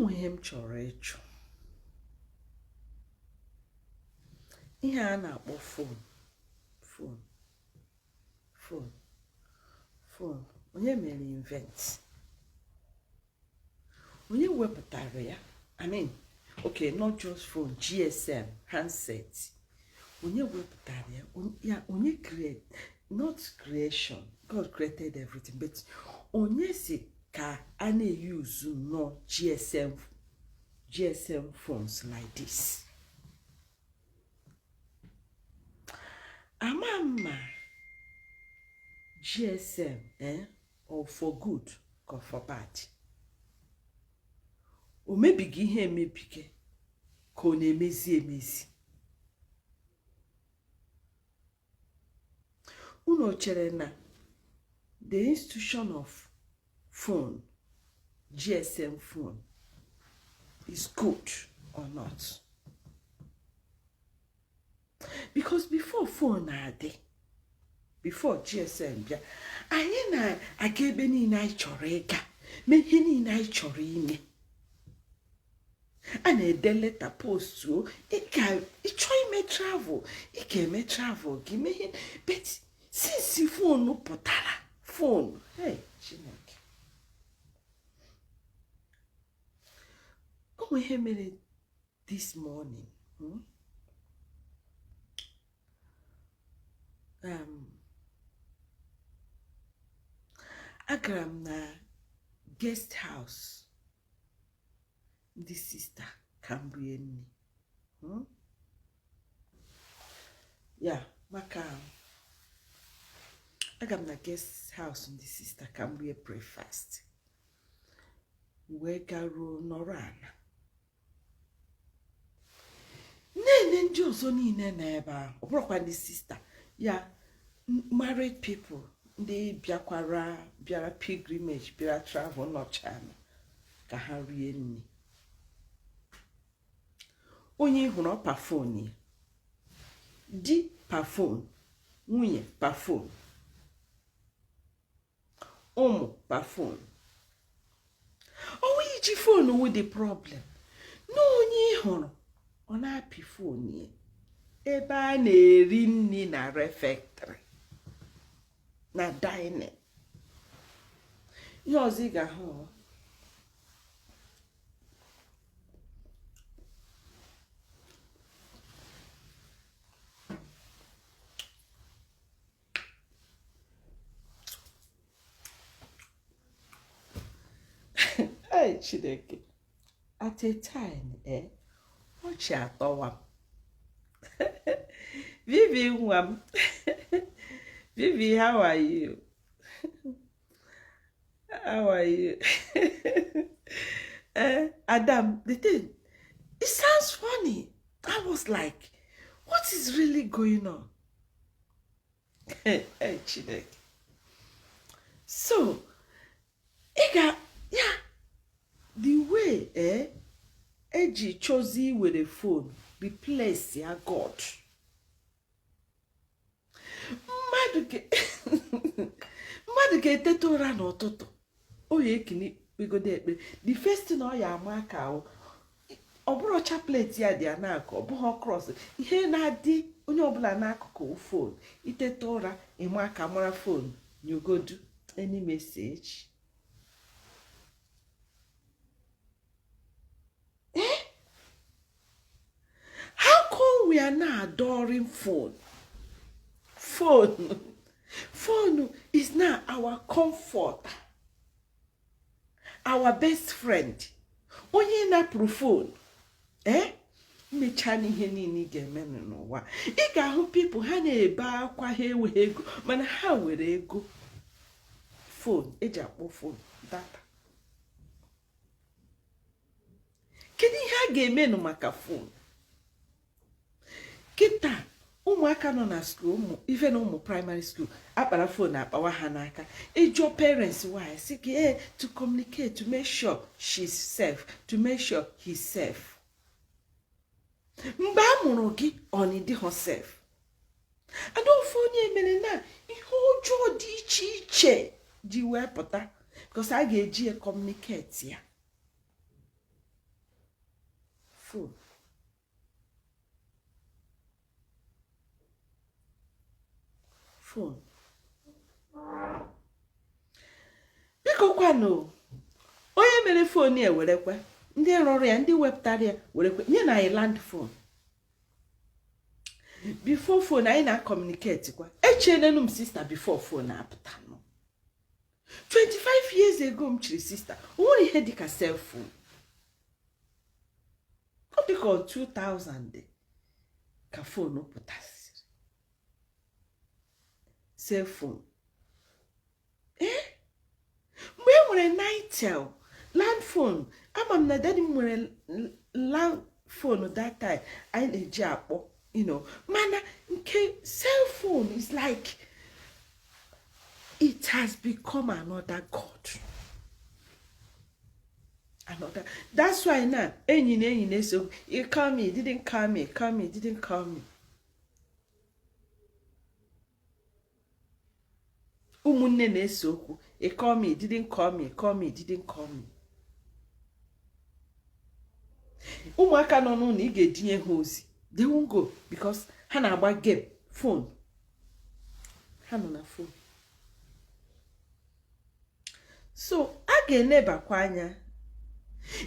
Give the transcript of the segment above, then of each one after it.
Enwe ihe m chọrọ ịjụ. Ihe a na-akpọ phone, phone, phone, phone, onye mere invent? Onye wepụtara ya? I mean, okay, not just phone, GSM, handset. Onye wepụtara ya? Ya onye create, not creation, God created everything, but onye sị ka a na-eyuzu nnọọ GSM, GSM phones like this? Ama m ma GSM, eh, or for good or for bad, o mebigo ihe emebike ka ọ na-emezi emezi? Unu chere na the institution of phone, GSM phone, is good or not? Because before phone na-adị, before GSM bịa, anyị na-aga ebe niile anyị chọrọ ịga, mee ihe niile anyị chọrọ ime. A na-ede leta, postuo. Ịchọ ime travel, ị ga-eme travel gị, mee ihe. But since phone pụtara, phone, hey, Chineke, o nwe ihe mere this morning, Agara m na guest house ndị sista ka m rie nri, Ya maka aga m na guest house ndị sista ka m rie breakfast, wee garuo, nọrọ ala na-ene ndị ọzọ niile nọ ebe ahụ. Ọ bụrụkwa ndị sista ya, married people, ndị bịakwara, bịara pilgrimage, bịara travel, nọchana ka ha rie nri. Onye hụrụ ọ pa phone ya, di pa phone, nwunye pa phone, ụmụ pa phone. Ọ wụ iji phone wụ the problem na onye ị hụrụ ọ na-apị phone ya ebe a na-eri nri na refectory, na dining. Ihe ọzọ ị ga-ahụ, hey, Chineke, at a time, eh, ọchị atọwa m. Vivi nwa m, Vivi, how are you? How are you? Eh, Adam, the thing, it sounds funny. I was like, what is really going on? Hey, Chineke. So, ị ga ya the way, eh, eji chozi iwere phone replace ya God. Mmadụ ga-eteta ụra n'ụtụtụ, ọ ya ekini kpegodo ekpere, the first thing ọ ya ama aka ahụ, ọ bụrụ chaplet ya dị ya n'akụ, ọ bụghị cross, ihe na-adị onye ọbụla n'akụkụ phone. Iteta ụra, ịma aka mara phone, nyogodu any message. Eh? How come we are now adoring phone? Phone, phone is now our comfort, our best friend. Onye napụrụ phone, eh, mechaa n'ihe niile ị ga-eme n'ụwa, ị ga-ahụ people ha na-ebe akwa, ha enweghị ego, mana ha nwere ego phone eji akpọ phone, data. Kedu ihe a ga-emenụ maka phone kịta? Ụmụaka nọ na school, ụmụ ife na ụmụ primary school, akpara phone akpawa ha n'aka. Ịjụọ parents why, sị gị, eh, to communicate, to make sure she's safe, to make sure he's safe. Mgbe a mụrụ gị, ọ na ịdịghọ safe? Ada ofu onye mere na ihe ọjọọ dị iche iche ji wee pụta because a ga-eji ya communicate ya. Phone. Phone. Biko kwanụ, onye mere phone ya werekwe, ndị rụrụ ya, ndị wepụtara ya werekwe, nye na anyị land phone. Before phone, anyị na-communicate kwa. Echienenu m sister before phone apụta nụ. 25 years ago m chiri sister, o nwere ihe dịka cell phone. Ọ dịka 2000 ka phone pụtasịrị. Cell phone. Mgbe e nwere Nitel, land phone, ama m na daddy m nwere land phone that time anyị na-eji akpọ, mana nke cell phone is like it has become another god. Another. That's why now enyi na enyi na-eso, you call me, you didn't call me, call me, you didn't call me. Ụmụnne na-ese okwu, you call me, you didn't call me, call me, you didn't call me. Ụmụaka nọ n'ụlọ, ị ga-edinye ha ozi, they won't go because ha na-agba game phone, ha nọ na phone. So a ga-enebakwa anya,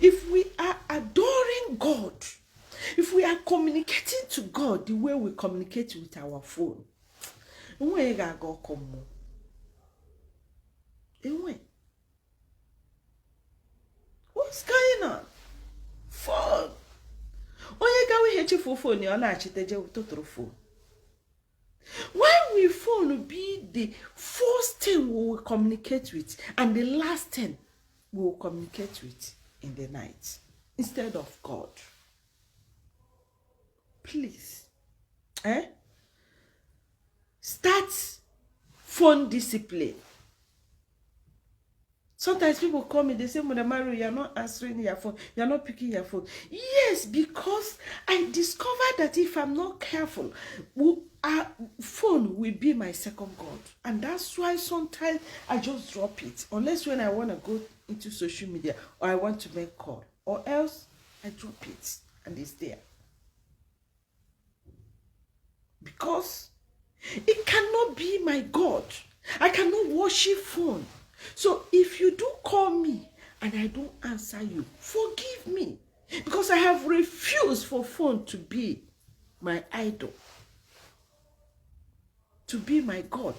if we are adoring God, if we are communicating to God the way we communicate with our phone, enweghị ga-aga ọkụ mmụọ. Enwe. What's going on? Phone. Onye gawa ihe chefuo phone ya, ọ na-achịte je tụtụrụ phone. Why will phone be the first thing we will communicate with and the last thing we will communicate with in the night instead of God? Please, Start phone discipline. Sometimes people call me, they say, Mother Mary, you're not answering your phone, you're not picking your phone. Yes, because I discovered that if I'm not careful, phone will be my second God. And that's why sometimes I just drop it, unless when I want to go into social media or I want to make call, or else I drop it and it's there. Because it cannot be my God. I cannot worship phone. So if you do call me and I don't answer you, forgive me. Because I have refused for phone to be my idol, to be my God.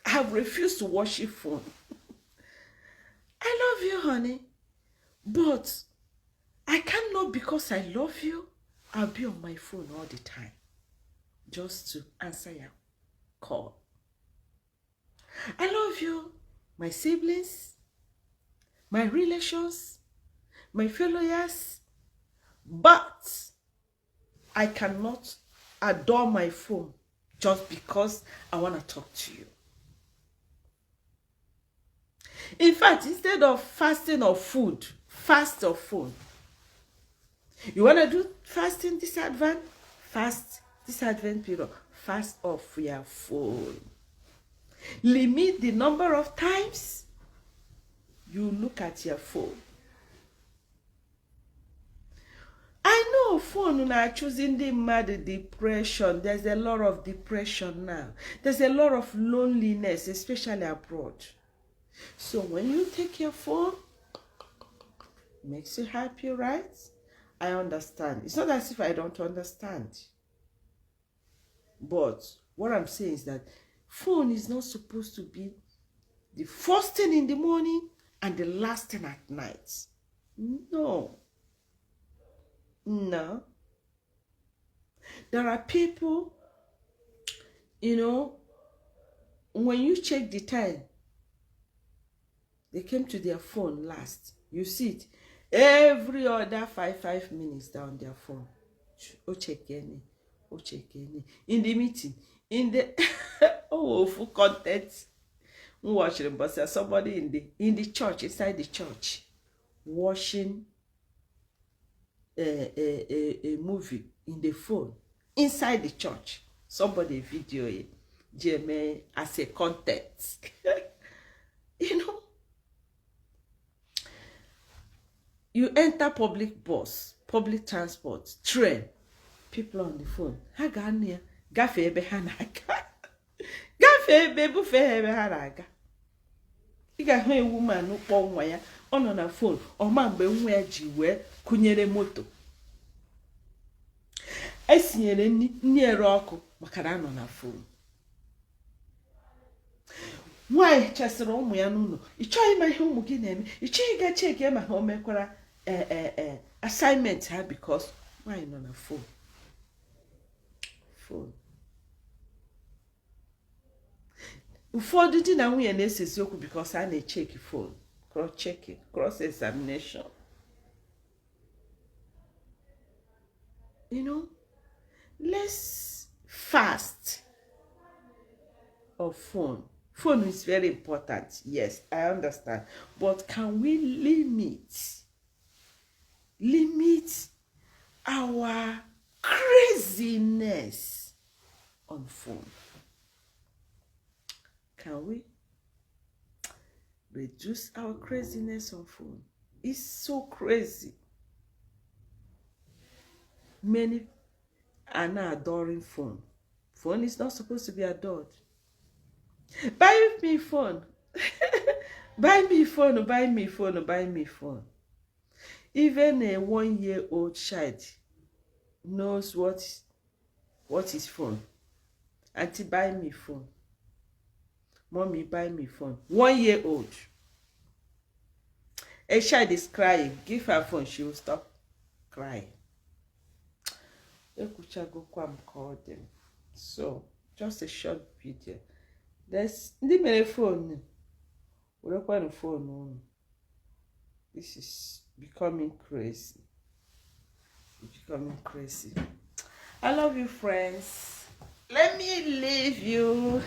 I have refused to worship phone. I love you, honey. But I cannot, because I love you, I'll be on my phone all the time just to answer your call. I love you, my siblings, my relations, my fellow years, but I cannot adore my phone just because I want to talk to you. In fact, instead of fasting of food, fast of phone. You want to do fasting this Advent? Fast this Advent period. Fast off your phone. Limit the number of times you look at your phone. I know phone na-achụzi ndị mmadụ depression. There's a lot of depression now. There's a lot of loneliness, especially abroad. So when you take your phone, it makes you happy, right? I understand. It's not as if I don't understand. But what I'm saying is that phone is not supposed to be the first thing in the morning and the last thing at night. No. No. There are people, you know, when you check the time, they came to their phone last. You see it. Every other five minutes down their phone. O check any. O check any. In the meeting. In the oh full content. Watching, but there's somebody in the church, inside the church, watching a movie in the phone inside the church. Somebody video it, GMA as a content. You know. You enter public bus, public transport, train, people on the phone. Ha ga-anọ ya gafee ebe ha na-aga, gafee ebe bufee ha ebe ha na-aga. Ị ga-ahụ a woman kpọọ nwa ya, ọ nọ na phone, ọma mgbe nwa ya ji wee kụnyere moto. Esinyere nri, nri ere ọkụ maka na anọ na phone. Nwaanyị chesịrị ụmụ ya n'ụlọ, ị chọghị ịma ihe ụmụ gị na-eme, ị chọghị ịga check ma ha o mekwara ee assignment ha, because nwaanyị nọ na phone phone. Ụfọdụ di na nwunye na-esezi okwu because a na-echeck phone, cross checking, cross examination. Let's fast of phone. Phone is very important, yes, I understand, but can we limit our craziness on phone? Can we reduce our craziness on phone? It's so crazy. Many are now adoring phone. Phone is not supposed to be adored. Buy me phone. Buy me phone, buy me phone, buy me phone. Even a 1-year-old child knows what is phone. Auntie, buy me phone. Mommy, buy me phone. 1-year-old. A child is crying. Give her phone, she will stop crying. Ekwuchagokwa m ka ọ dị m. So, just a short video. Let's, ndị mere phone, werekwanụ phone unu. This is becoming crazy. It's becoming crazy. I love you, friends. Let me leave you.